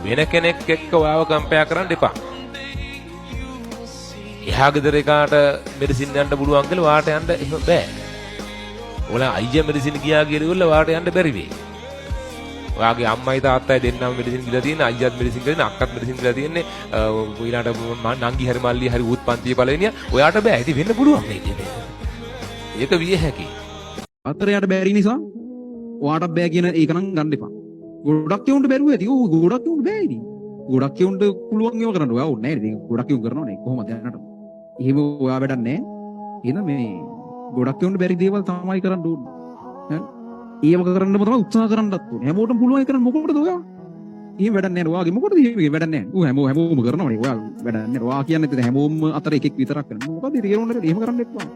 වෙන කෙනෙක් එක්ක ඔයාව කම්පෙයාර් කරන්න එපා. එහා ගෙදර එකාට මෙඩිසින් යන්න පුළුවන් කියලා ඔයාට යන්න එහෙම බෑ. ඔයාලා අයියා මෙඩිසින් ගියා කියලා ඉවරලා ඔයාට යන්න බැරි වෙයි. ඔයාගේ අම්මයි තාත්තයි දෙන්නම මෙඩිසින් ගිහලා තියෙන්නේ, අයියාත් මෙඩිසින් ගිහලා තියෙන්නේ, අක්කත් මෙඩිසින් ගිහලා තියෙන්නේ, ඊළඟට නංගි හරි මල්ලි හරි ඌත් පන්තියේ පළවෙනියා. ඔයාට බෑ. ඉතින් වෙන්න පුළුවන් මේක. ඒක විය හැකියි. අතරයට බැරි නිසා ඔයාටත් බෑ කියන ඒක නම් ගන්න එපා. ගොඩක් එවුන්ට බැරුව ඇති. ඔව්, ගොඩක් එවුන්ට බෑ ඉතින්. ගොඩක් එවුන්ට පුළුවන් ඒවා කරන්න. ඔයා ඕනේ නෑ ඉතින්. ගොඩක් එවුන් කරනවනේ කොහොමද දැනට. එහෙම ඔයා වැඩක් නෑ. එහෙනම් මේ ගොඩක් එවුන්ට බැරි දේවල් තමයි කරන්න ඕනේ. ඈ ඒව කරන්නම තමයි උත්සාහ කරන්නත් ඕනේ. හැමෝටම පුළුවන් ඒ කරන්න මොකටද ඔයා? එහෙම වැඩක් නෑ. ඔයාගේ මොකටද එහෙම වැඩක් නෑ. ඌ හැමෝම කරනවනේ. ඔයා වැඩක් නෑ. ඔයා කියන්නේ ඉතින් හැමෝම අතර එකෙක් විතරක් කරනවා. මොකද ඉතින් තේරුම් නැති එහෙම කරන්න එපා.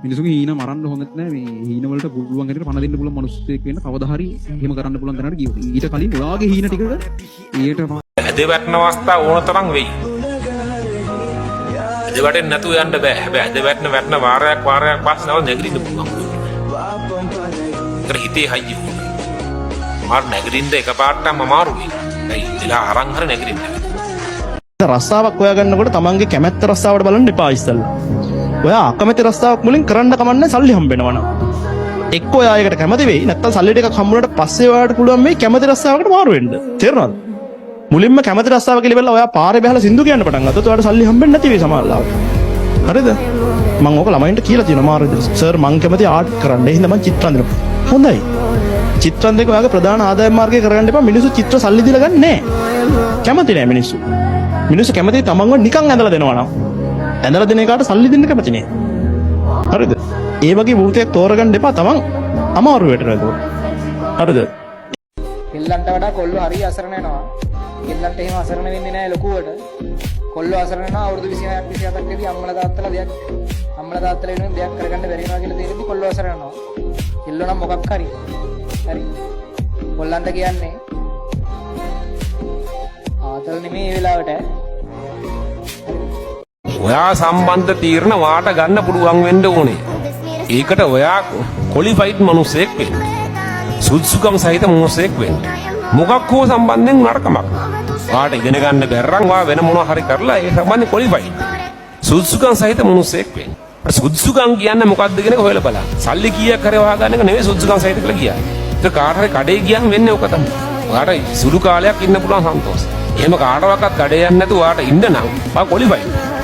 මිනිසුන්ගේ හීන මරන්න හොඳ නෑ. මේ හීන වලට පුළුවන් හැටියට පණ දෙන්න පුළුවන් මිනිස්සෙක් වෙන්න කවදා හරි එහෙම කරන්න පුළුවන් තැනකට ගියොත්. ඊට කලින් ඔයාගේ හීන ටික ඊට ඇද වැටෙන අවස්ථා ඕන තරම් වෙයි. ඇද වැටෙන්නේ නැතුව යන්න බෑ. හැබැයි ඇද වැටෙන වැටෙන වාරයක් වාරයක් පස්සේ නව නැගිටින්න පුළුවන්. ඒතර හිතේ හයිය ඕන. මාර නැගිටින්න එකපාරටම අමාරු වෙයි. ඇයි වෙලා අරන් හරි නැගිටින්න. රස්සාවක් හොයාගන්නකොට තමන්ගේ කැමැත්ත රස්සාවට බලන්න එපා ඉස්සෙල්ලා. ඔයා අකමැති රස්සාවක් මුලින් කරන්න කමන්නේ සල්ලි හම්බ වෙනවා නම්. එක්ක ඔයා ඒකට කැමති වෙයි, නැත්නම් සල්ලි ටිකක් හම්බුනට පස්සේ ඔයාට පුළුවන් මේ කැමති රස්සාවකට මාරු වෙන්න. තේරුණාද? මුලින්ම කැමති රස්සාව කියලා ඉවරලා ඔයා පාරේ බහලා සින්දු කියන්න පටන් ගත්තොත් ඔයාට සල්ලි හම්බෙන්නේ නැති වෙයි සමහර ලාවට. හරිද? මං ඕක ළමයින්ට කියලා තියෙනවා මාරු විදිහට. සර්, මං කැමති ආර්ට් කරන්න. ඒ හින්දා මං චිත්‍ර අඳිනවා. හොඳයි. චිත්‍ර අඳින එක ඔයාගේ ප්‍රධාන ආදායම් මාර්ගය කරගන්න එපා. මිනිස්සු චිත්‍ර සල්ලි දීලා ගන්නේ නෑ. කැමති නෑ මිනිස්සු. මිනිස්සු කැමති තමන්ව නිකන් ඇඳලා දෙනවා නම්. ඇඳලා දෙන එකාට සල්ලි දෙන්න කැමති නෑ. හරිද? ඒ වගේ වෘත්තියක් තෝරගන්න එපා, තමන් අමාරු වෙටෙනවා එතකොට. හරිද? කෙල්ලන්ට වඩා කොල්ලෝ හරි අසරණ වෙනවා. කෙල්ලන්ට එහෙම අසරණ වෙන්නේ නැහැ ලොකුවට. කොල්ලෝ අසරණ වෙනවා අවුරුදු 26ක් 27ක් වෙදී අම්මලා තාත්තලා වෙනුවෙන් දෙයක් කරගන්න බැරි වෙනවා කියලා තේරෙද්දි කොල්ලෝ අසරණ වෙනවා. කෙල්ලෝ නම් මොකක් හරි. හරි. කොල්ලන්ට කියන්නේ ආතල් නෙමෙයි ඒ වෙලාවට ඈ. ඔයා සම්බන්ධ තීරණ වාට ගන්න පුළුවන් වෙන්න ඕනේ. ඒකට ඔයා කොලිෆයිඩ් මිනිස්සෙක් වෙන්න. සුදුසුකම් සහිත මිනිස්සෙක් වෙන්න. මොකක් හෝ සම්බන්ධයෙන් නරකමක් නෑ. ඔයාට ඉගෙන ගන්න බැරි නම් ඔයා වෙන මොනවා හරි කරලා ඒ සම්බන්ධයෙන් කොලිෆයිඩ්. සුදුසුකම් සහිත මිනිස්සෙක් වෙන්න. සුදුසුකම් කියන්නේ මොකක්ද කියන එක හොයලා බලන්න. සල්ලි කීයක් හරි හොයාගන්න එක නෙවෙයි සුදුසුකම් සහිත කියලා කියන්නේ. ඒක කාට හරි කඩේ ගියාම වෙන්නේ ඕක තමයි. ඔයාට සුළු කාලයක් ඉන්න පුළුවන් සන්තෝෂ. එහෙම කාටවත් කඩේ යන්නේ නැතුව ඔයාට ඉන්න නම් ඔයා කොලිෆයිඩ්.